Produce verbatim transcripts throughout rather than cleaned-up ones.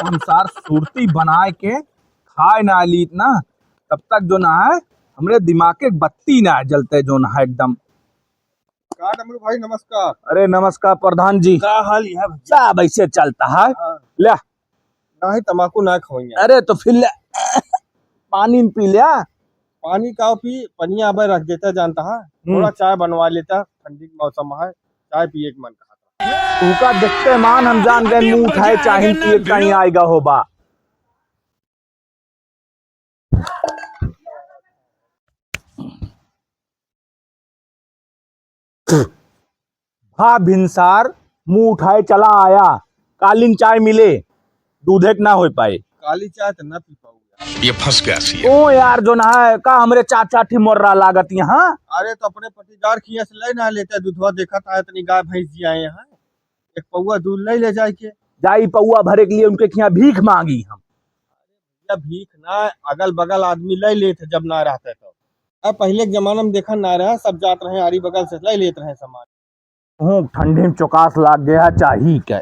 हम सार सुरती बनाए के खाए ना लीत ना, तब तक जो ना है, हमरे दिमाग के बत्ती ना जलते जो ना है एकदम। का डमरू भाई, नमस्कार। अरे नमस्कार प्रधान जी। का हाल है भैया? सब ऐसे चलता है। हाँ। ले। नाही, तमाकू ना खाऊंगा। अरे तो फिर ले, पानी न पी ले। पानी का पी, पनिया अबे रख देता जानता है। हम्म। थोड़ा चाय बनवा लेता, ठंडी के मौसम है, चाय पिए के मन कहा था। तू का देखते मान हम जान गए, मुंह उठाए चाहे पिए कहीं आएगा होबा। भा भिनसार मुंह उठाए चला आया, कालिन चाय मिले, दूधे के ना हो पाए। काली चाय तो ना पी पाऊंगा। ये फंस गया सी। ओ यार, जो ना है का हमरे चाचा ठी मोर्रा लागत यहाँ। अरे तो अपने पटीदार खिया से ले ना लेते दूधवा, देखा था इतनी गाय भैंस जी आए हैं, एक पौवा दूध ले ले जाए के। जाई पौवा भरे के लिए उनके खिया भीख मांगी हम। या भीख ना, अगल बगल आदमी ले लेत है जब ना रहते तो। अब पहले के जमाना में देखा ना रहा, सब जात रहे आरी बगल से ले लेत रहे सामान। हूँ, ठंडी में चौकास लाग गया चाही के।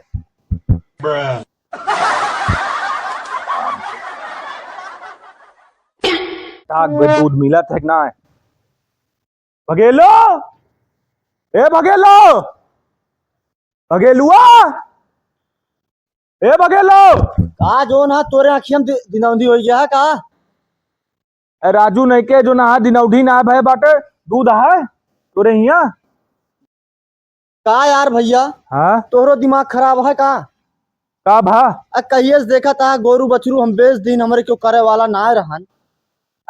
ताक बे दूध मिलत है कि ना? भगेलो, ए भगेलो, भगेलुआ, ए भगेलो। का जो ना तोरे आँखिया में दि-, दिनौंधी होइ गया है का? ए राजू नहीं के जो ना दिनौंधी ना भय बाटे, दूध है तोरे हिया? का यार भैया? हाँ? तोहरो दिमाग खराब है का? का भा? आ, कहिए से देखा था, गोरू बछरू हम बेच दीन, हमरे क्यों करे वाला ना रहन।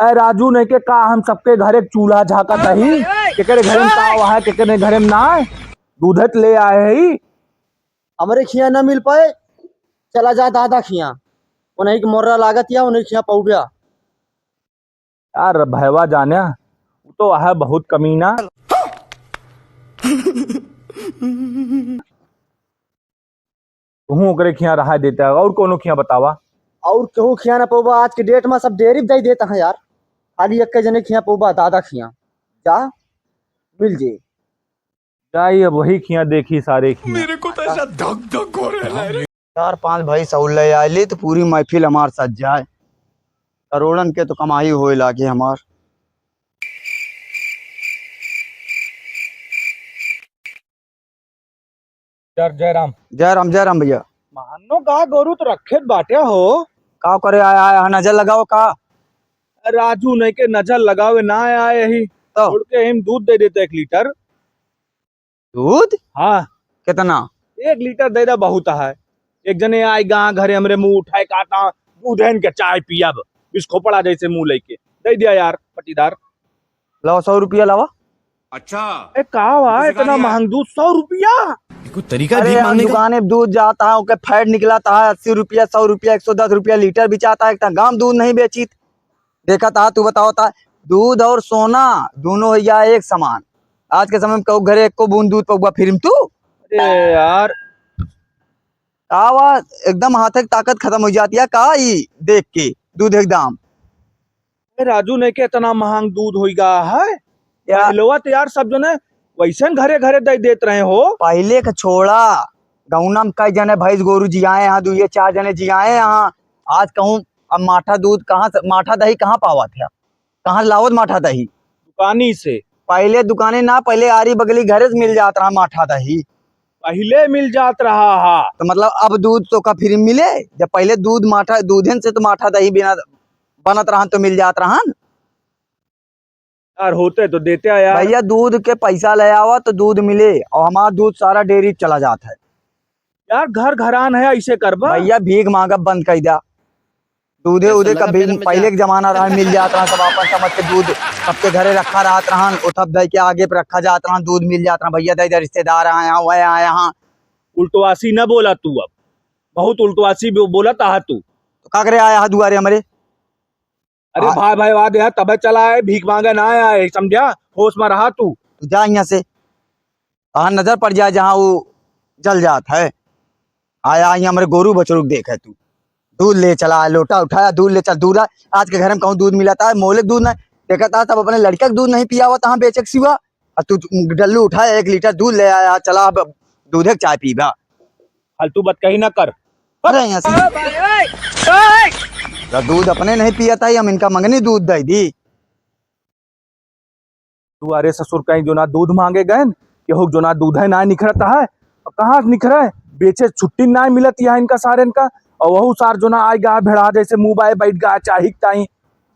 ए राजू, नहीं के का हम सबके घरे चूल्हा झाँकत हई? केकरे घरे में का है, केकरे घरे में ना है? दूधे त ले आए हई। हमरे खिया ना मिल पाए, चला जा दादा खिया, उन्हीं के मोर्रा लागत या उन्हीं खिया पौब्या। यार भैवा जाने, वो तो है बहुत कमीना। तुहूँ ओकरे खिया रहा देता है, और कोनो खिया बतावा? और केहू खिया ना पौबा, आज के डेट में सब डेयरी दे देता है यार, खाली एक जने खिया पौबा, दादा खिया जा मिल जे। जाई अब वही खिया देखी सारे खिया। मेरे को तो ऐसा धक धक हो रहा है। चार पांच भैंस और ले आइली तो पूरी महफिल हमार सज जाए। करोड़न के तो कमाई होए लागे हमार। जय, जय राम। जय राम, जय राम भैया। महन्नो गाय गोरू तो रखे बाटे हो। का करे आया, आया है, नजर लगाओ का? राजू नहीं के नजर लगावे ना आए ही। तो? उड़ के हम दूध दे देते एक लीटर। दूध? हाँ। कितना? एक लीटर दे दे, बहुत है। एक जने आए गाँव घरे हमरे मुंह उठाए कहता, "दूध है इनके चाय पियब।" बिस्खोपड़ा जैसे मुंह लेके। दे दिया यार, पटीदार। लाओ, सौ रुपया लावा। अच्छा। ए, का हुआ? इतना महंग दूध, सौ रुपया? ये कोई तरीका है अरे भीख यार, मांगने का? दुकाने पे दूध जाता है, ओके फैट निकलाता है, अस्सी रुपया, सौ रुपया, एक सौ दस रुपया लीटर बिचाता है, इतना गाम दूध नहीं बेचित। देखा था, तू बताओ था, दूध और सोना दोनों हो गया एक समान। आज के समय में कहू घरे एको बूंद दूध पौबा फिर में तू? अरे यार। का हुआ, एकदम हाथे की ताकत खत्म हो जाती है का ई देख के दूध एकदम? ए राजू, नहीं के इतना महंग दूध होई गा है? या पहलवा तो यार सब जने वैसन घरे घरे दे देत रहे हो। पहले का छोड़ा, गौना में कई जने भैंस गोरू जियाए यहाँ, दुइये चार जने जियाए यहाँ। आज कहूँ अब माठा दूध कहाँ से, माठा दही कहाँ पावत है, कहाँ से लावत माठा दही? दुकानी से। पहले दुकाने ना, पहले आरी बगली घरे से मिल जात रहा माठा दही। पहले मिल जात रहा हा। तो मतलब अब दूध तो का फ्री मिले? जब पहले दूध माठा, दूधन से तो माठा दही बिना बनत रहन तो मिल जात रहन। यार होते तो देते यार। भैया दूध के पैसा ले आवा तो दूध मिले और हमारा दूध सारा डेयरी चला जात है। यार घर घरान है, ऐसे करबा? भैया भीख मांगा बंद कर दिया। दूधे उधे का बिन, पहले के जमाना रहा, मिल जात रहा, सब आपन समझ के दूध सबके घरे रखा रहत रहन, उठब दे के आगे पे रखा जात रहन, दूध मिल जात रहा, भैया दे दे, रिश्तेदार आए हैं, वह आए हैं। उल्टवासी न बोला तू, अब बहुत उल्टवासी बो-, बोलत आहा तू। तो का करे आया हा दुआरे हमरे? अरे आ- भाई, भाई, वाह दे, तबे चला है, भीख मांगे ना आया है, समझा? होश में रहा तू। तू जा यहाँ से, तहाँ नजर पड़ जाए जहाँ वो जल जात है। आया, आया, हमरे गोरू बछरू के देखे तू। दूध ले चला, लोटा उठाया, दूध ले चल, दूध आ, आज के घर में कहूँ दूध मिलत है, मोले दूध नहीं। देखत आ, सब अपने लड़का के दूध नहीं पियावत, तहाँ बेचे के सिवा। और तू डल्लू उठाया, एक लीटर दूध ले आया, चला अब दूधे के चाय पीबा। फालतू बात कही ना कर। अरे यहाँ से। तो दूध अपने नहीं पियत है, हम इनका मंगनी दूध दे दी। तू अरे ससुर कहीं जो ना दूध मांगे गए, केहू जो ना दूध है ना निखरत है। अब कहाँ से निखरे? बेचे छुट्टी ना मिलत यहाँ इनका सारेन का। और वहू सार जो ना आए गा भेड़ा जैसे मुंह बाए बैठ गा चाही ताई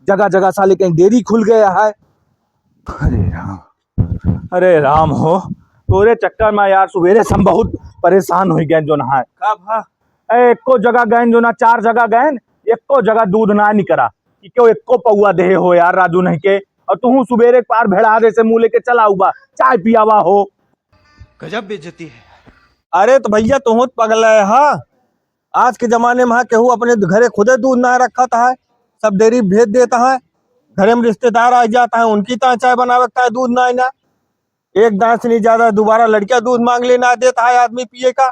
जगह जगह साले कहीं डेयरी खुल गया है। अरे राम, अरे राम हो, तोरे चक्कर में यार सुबेरे से हम बहुत परेशान हो गए जो ना है। का भा? ए, एको जगह गए जो ना, चार जगह गए, एको जगह दूध ना निकरा कि क्यों एको पौआ देहे हो यार राजू नहीं के। और तू सुबेरे के पार भेड़ा जैसे मुंह लेके चला हुआ चाय पियावा हो। गजब बेइज्जती है। अरे तो भैया तू तो पगला है हा। आज के जमाने में हा केहू अपने घरे खुदे दूध ना रखत है, सब डेयरी भेज देत है। घरे में रिश्तेदार आ जात है, उनकी ता चाय बनावे का दूध ना है ना। एक दांत से नहीं ज्यादा दोबारा लड़कियां दूध मांग ले ना देत है आदमी पिए का।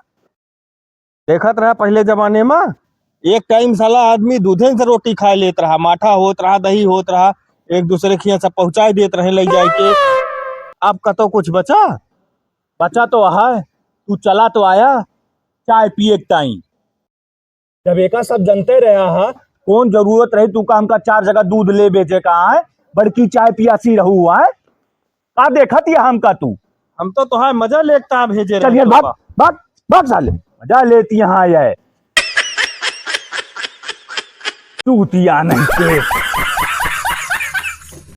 देखत रहा पहले जमाने में एक टाइम साला आदमी दूधे से रोटी खाए लेत रहा, माठा होत रहा, दही होत रहा, एक दूसरे के यहाँ सब पहुँचाए देत रहे ले जाए के। अब कतो कुछ बचा? बचा तो है, तू चला तो आया चाय पिए के ताई। जब एका सब जनते रहा हा, कौन जरूरत रही तू का हमका चार जगह दूध ले बेचे का है? बड़की चाय पियासी रहू है, का देखत या हमका तू? हम तो तोहार मजा लेता भेजे चल रहे यार, तो भाग, बा। भाग, भाग साले, मजा लेती यहाँ आया है। चूतिया नहीं के।